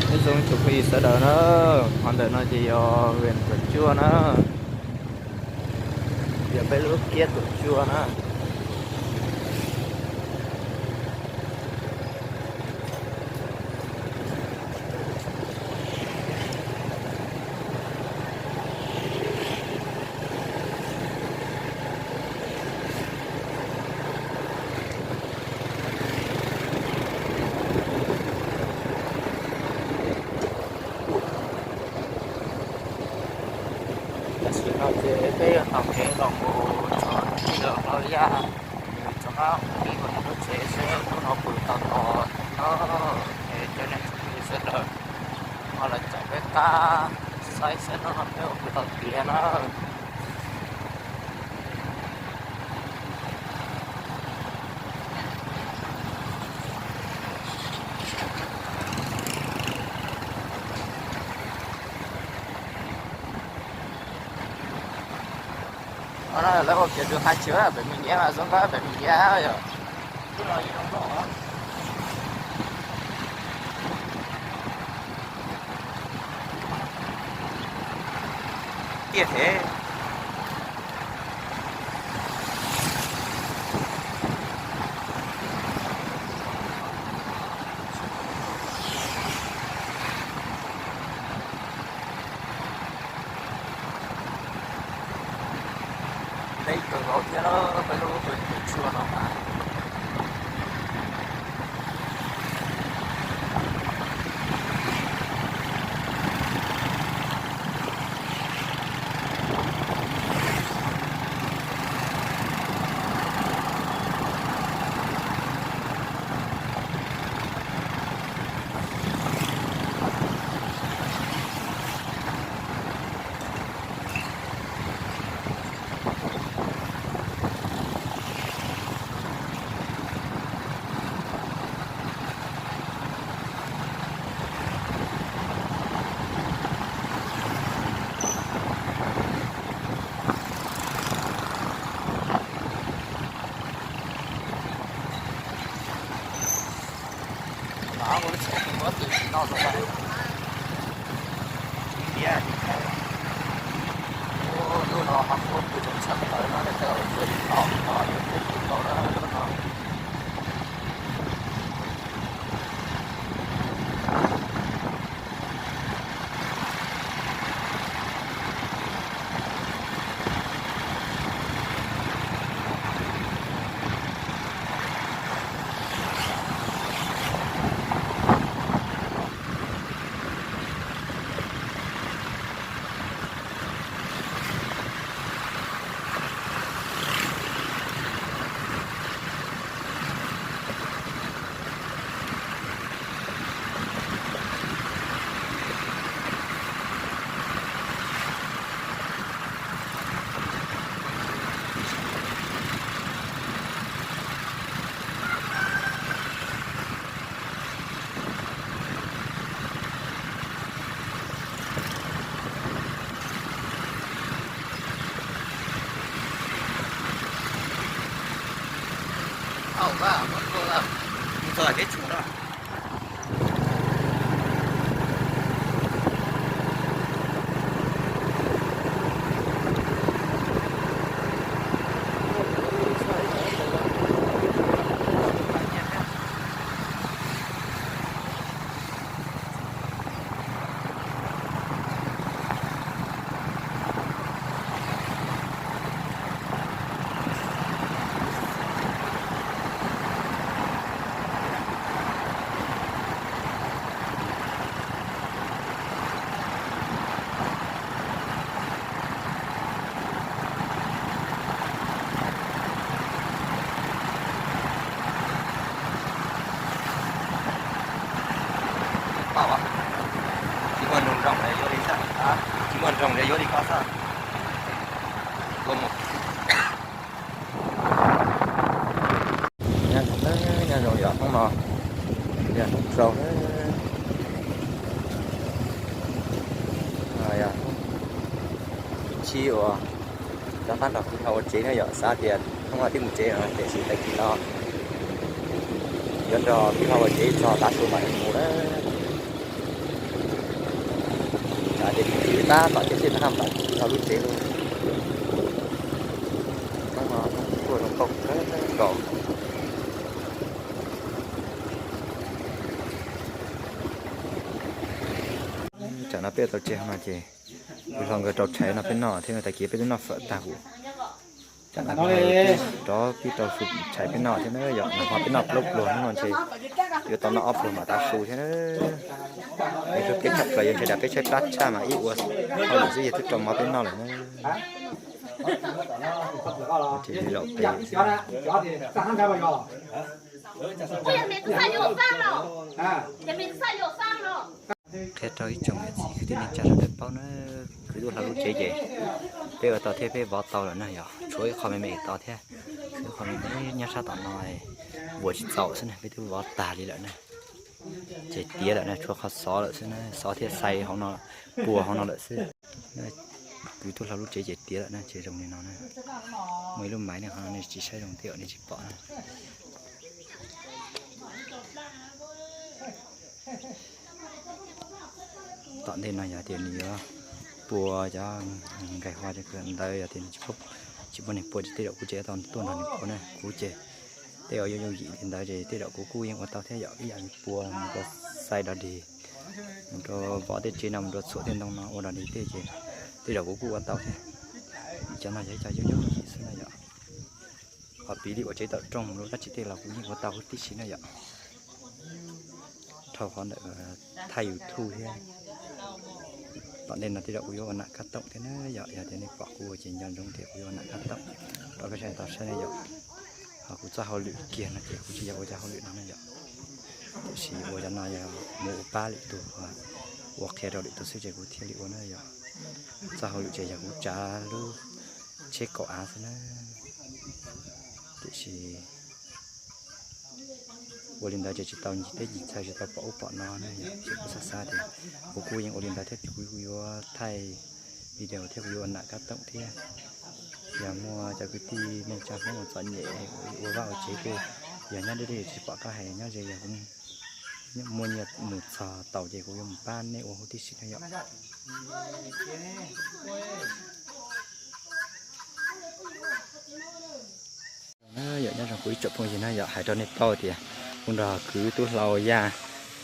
Nyob zoo tsoom phooj ywg sawv daws na, qhov ntawm no ces yog Ven Tuam Tsuaj na, yog peb lub kiab Tuam Tsuaj na. Tam sim no ces peb yuav taug kev los mus txog tim Hlau Yaj, rov qab mus pib ua lub tsev seb hnub no puas tau tos no. Es cov neeg tsoom phooj ywg sawv daws ho los caum peb qab saib seb hnub no peb ua puas tau tiav na. Lawv ua kiag tus hais tsis pem me nyiav mas zoo nkauj pem me nyiav yom. Tiaj thiab. Teb kawg nkaus thiab peb lub Ven Tuam Tsuaj no mas. Tsis muaj nroog zoo yuav li xwb, tsis muaj nroog yuav li koj xwb. Nyob zoo yom, hnub no yog hnub rau, yog hnub tsib uas rov qab nrog tij laug ua tsev na yom. Xav tias hnub no twb mus tsev tiam sis tag kis no yuav nrog tij laug ua tsev txog tav su mam li mus na. Tab tom thiaj li tau haj npam los lub tsev lawm. Tab no tuaj zoo nkauj kawg nkaus. Tsam no peb tau tsev no ces kuv hlo nkawd rau tshais no peb noj thiab, tag kis peb twb noj fawm tag kuv. Tsam no rov pib rau su tshais peb noj thiab na yom. Nag hmo peb noj plaub pluag, hnub no ntshe yuav tau noj ob pluag mam tav su thiab na. Peb hlub peb tshaj plaws, yog ntshe dam peb tshaib plab tshaj mas ib ua hauj lwm xwb yog twb rau mov peb noj lawm na. Ces li laus pem. Qhia rau ib tsoom niam txiv kwv tij neej tsa sawv daws paub na, kwv tuaj hlo lub tsev ces peb ua tau thiab peb vov tau lawm na yom. Tshuav ib qho me me tos thiab, ib qho me me nyob sab tom no, vuas tsis txaus xwb na, peb twb vov tag li lawm na. Ces tiav lawm na, tshuav qhov xov lawm xwb na, xov thiab xais hauv no, pua hauv no lawm xwb. Kwv tuaj hlo lub tsev ces tiav lawm na, ces zoo li no na. Muaj ib lub maiv ne, qhov no nej tsis saib zoo thiab nej tsis pom na. Tom ntej no yog tias nws yuav pua cov nqaij hua cov kawm ntawv, yog tias nws tsis pub, tsis pub nws pua ces tej zaum kuv tseem tau tuaj nrog nws pua na. Kuv ces tej zaum yooj yooj yim li ntawd ces tej zaum kuv kuj yeej ua tau thiab yom, ib yam li pua mus rau xais dog dig, mus rau vov tej tsev no, mus rau txhuam tej ntoo no ua dog dig tej ces tej zaum kuv kuj ua tau thiab. Cov no yog ib co yooj yooj yim xwb na yom. Ho piv li ua tsev tawm rooj mus rau dab tsi tej los kuv yeej ua tau huv tib si na yom. Dhau qhov ntawm thaij YouTube thiab. Tom ntej no tej zaum kuv yuav ua nam kab toom thiab na yom, yog tias nej pom kuv ua ces nco ntsoov tias kuv yuav ua nam kab toom rau peb sawv daws tau saib na yom. Ho kuv txoj hauj lwm kiag no ces kuv tsis yog ua cov hauj lwm no na yom. Tiam sis ua cov no yog mus ua pab lwm tus, ua qhia rau lwm tus xwb ces kuv thiaj li ua na yom. Txoj hauj lwm ces yog kuv tsav lub tsheb kaum av xwb na. Tiam sis ua li ntawd ces tsis tau ncig teb ncig chaw, tsis tau pom ub pom no na yom. Ces kuv xav xav tias kuv kuj yeej ua li ntawd thiab, kuv kuj yuav thaij video thiab kuv yuav ua nam kab toom thiab. Yog muaj cov kwv tij neej tsa Hmoob uas txom nyem ua vaj ua tsev tej, yog nyob deb deb tsis pom qab hais nyob ze, yog kuv muaj nyiaj mus txog tau ces kuv yuav mus pab nej ua huv tib si na yom. Yom, nyob zoo kuv ib tsoom phooj ywg na yom, hais rau nej paub tias kuv nrog kwv Tub Hlau Yaj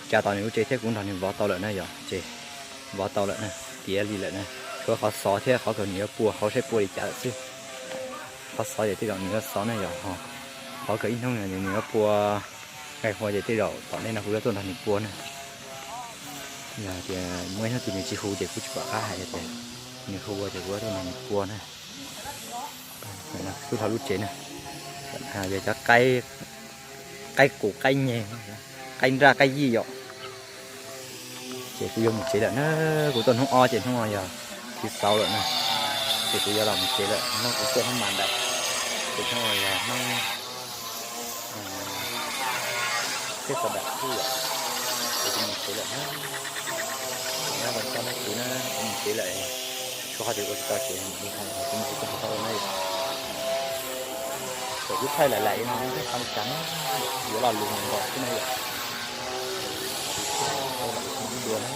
tsav tau nws lub tsev thiab kuv nrog nws vov tau lawm na yom, ces vov tau lawm na, tiav li lawm na, tshuav qhov xov thiab qhov kawg nws yuav pua hauv saib pua li cas lawm xwb. Qhov xov ces tej zaum nws yuav xov na yom, qhov kawg ib hnub nws yuav pua nqaij hua ces tej zaum tom ntej no kuv yuav tuaj nrog nws pua na. Yog tias muaj ib hnub twg nws tsis hu ces kuv tsis pom qab hais, yog tias nws hu ua ces kuv yuav tuaj nrog nws pua na. Tub Hlau lub tsev na, yog cov qaib qus qaib nyeg, qaib nraj qaib yij yom. Ces kuv yuav mus tsev lawm na, kuv tuaj hnub ob ces hnub no yog thứ sáu lawm na, ces kuv yuav los mus tsev lawm, hnub kuv tuaj hnub mas ntawm, ces hnub no yog hnub peb sawv daws kuj yom, ces kuv mus tsev lawm na. Nyob zoo cov nej kwv na, kuv mus tsev lawm, tshuav qhov twg ua tsis tau tsev mam li hais, kuv mus tsev txog qhov tau ua na yom. Thaum kuv thaij laim laim no peb qhov li cas na, yuav lo lus nkaus xwb na yom. Ib dua na.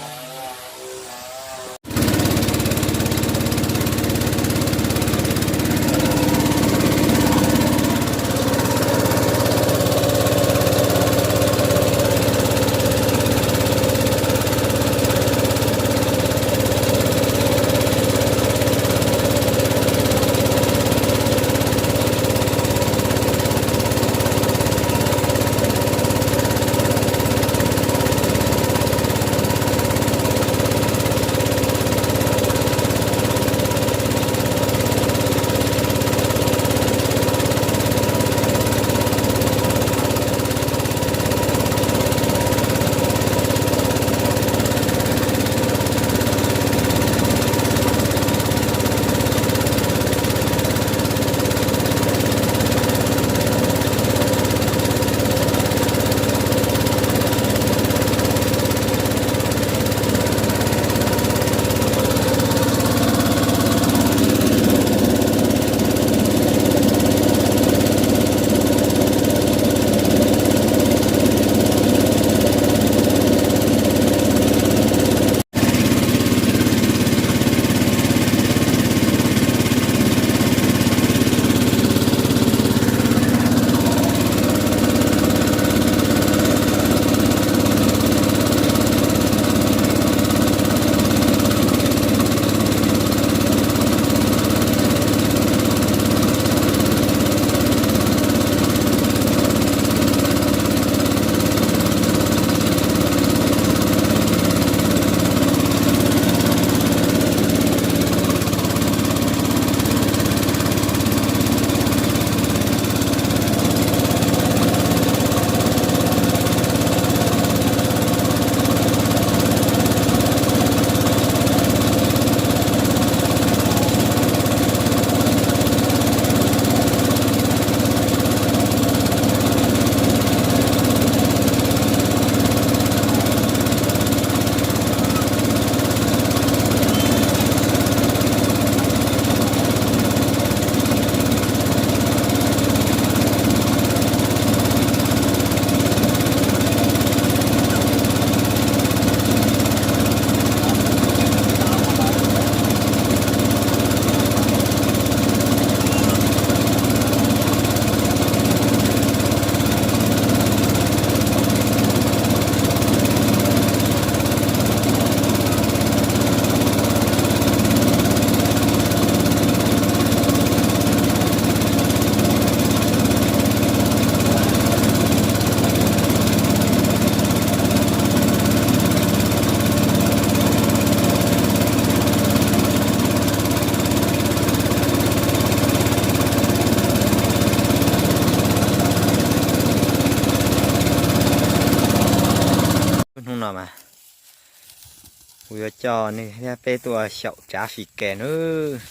Kuv yuav coj nej thiab peb tuaj xyaum tsav fis kes nawb.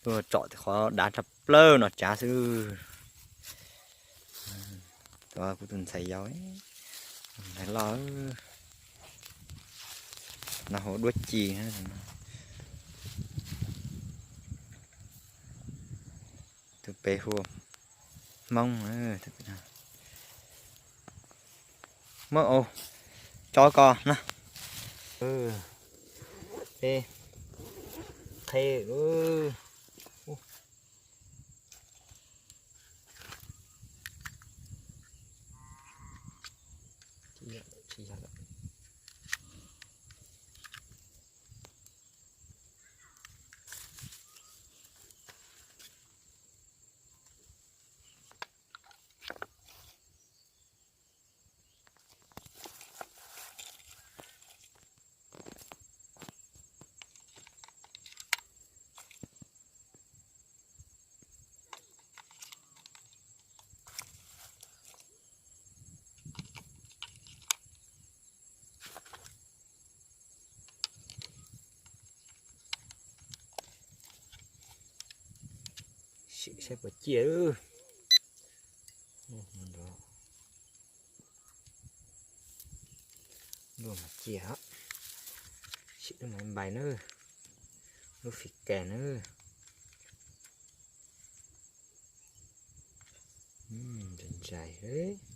Tuaj tsom qhov dav raj plaws no tsav xwb. Tuaj kuv tus ntxhais yau, ntxhais loj, no hu duab ci. Tus pem hu Hmoob. Hmoob, tso ko na. Peb qheb. Sim saib puas ciaj. Luaj mas ciaj, sim lub maiv npais na, lub fis kas na. Ntsais ntsais.